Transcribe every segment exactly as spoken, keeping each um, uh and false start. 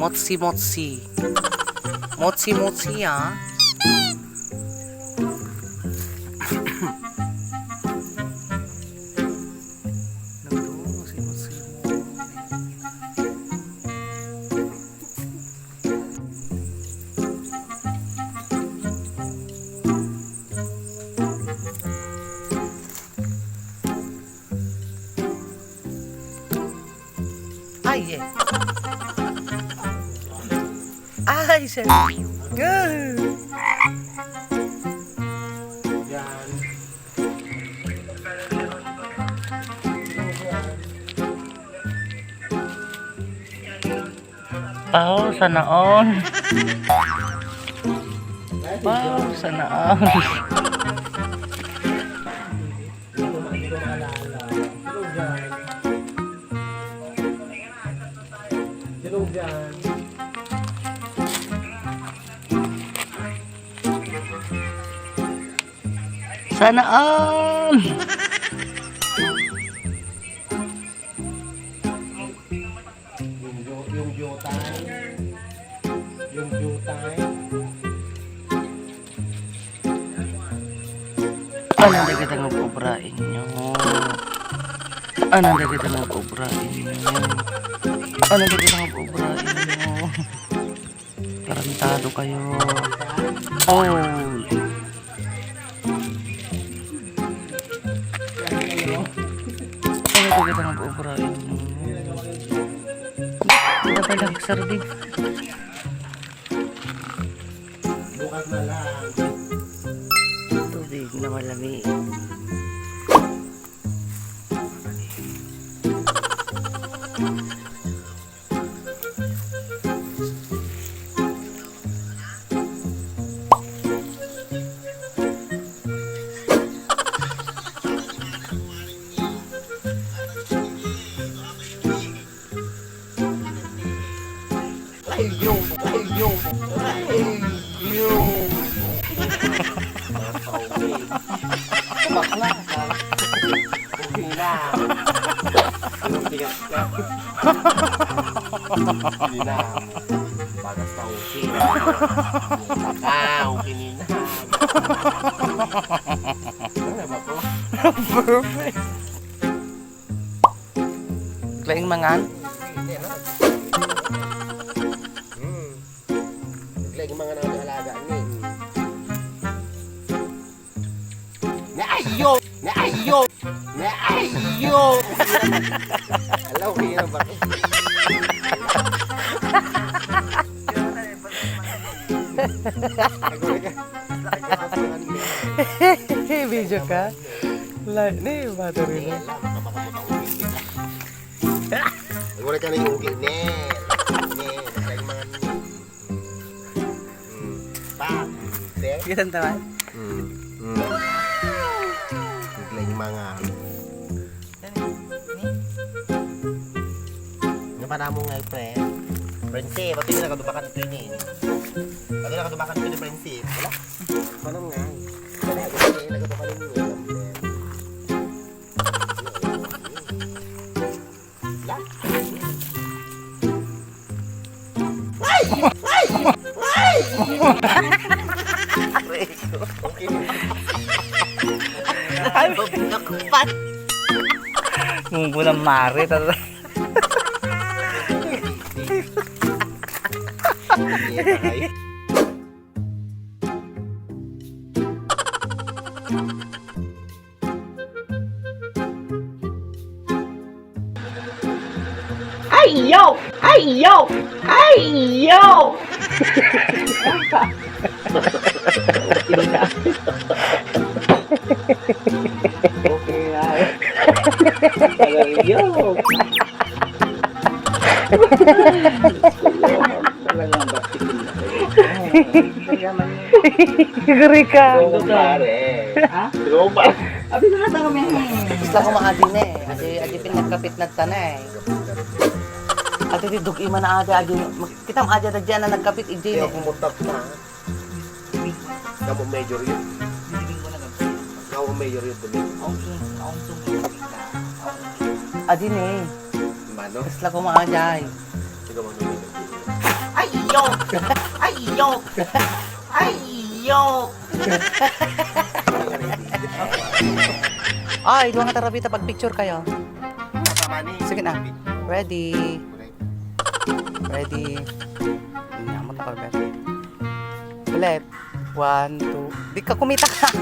Motsi-motsi. Motsi-motsi, ah. Nagtuo, motsi-motsi. Ay, eh. Ay, sir. Ah. Yan. Wow, sana all. Wow, sana all. Hindi ko ma-, hindi ko maalala. Sino dyan? Sino dyan? Sana all! Yung ju-, yung jutay. Yung jutay. Ano dagiti nga obra inyo? Ano dagiti nga obra inyo? Ano dagiti nga obra inyo? Tarantado kayo. Oh. Ano dagiti nga obra inyo? Hindi pa lang serving. Bukas na lang. Tubig na malami. Ay, yo! Ay, yo! Ay, yo! Bakla ka. Okay na. Anong tigas ka? Hindi na. Bagas na okay. Ah, okay na. Ano ba to? Perfect. Laing mangan? Hmm. Laing mangan ang alaga ni. Naayo! Naayo! Naayo! Alaw, yun ang bakit. Video ka? Like, ni battery na. Nagwala ka na yung ugi, ne. Ne, naglaing mangan, ne. Hmm. Pa, hmm, te. Yan taman. Hmm. Hmm. Naglaing mangan. Yan, eh. Ni? Ano pa namo nga, pre? Prensi, pati na nakadubakan ito ni. Pati na nakadubakan ito ni Prensi. Wala? Manong nga. Wala, eh, nakadubakan ito ni. Ay! Ay! Ay! Okay. Ay, binakpan. Mumbulang mare, tata. Ayo! Ayo! Ayo! Okay na. Ayo! Talagang batikil na kayo. Ay, kaya man yun. Agree ka. Hello, pare. Ha? Hello, pare. Abi na nga daw, men. Isla ko maadi na eh. Adi, adi pinagkapit na ta na eh. Adi, di dug-i man na adi, adi, mag-, kita mo adi, adi, adi na nagkapit, adi Kaya na. Kumutap na. Kamu major yun. Kamu major yun, dumi. Adi na eh. Mano? Isla ko maadi ay. Ikaw, mano? Ayok! Ayok! Ayok! Ay, duha nga tarapita, pag-picture kayo. Sige na. Ready. Ready. Nyamot na ko, Beth. Ulit. One, two. Di ka kumita ka.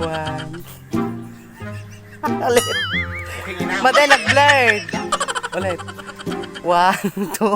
One. Ulit. Maday, nag-blurred. Ulit. One, two.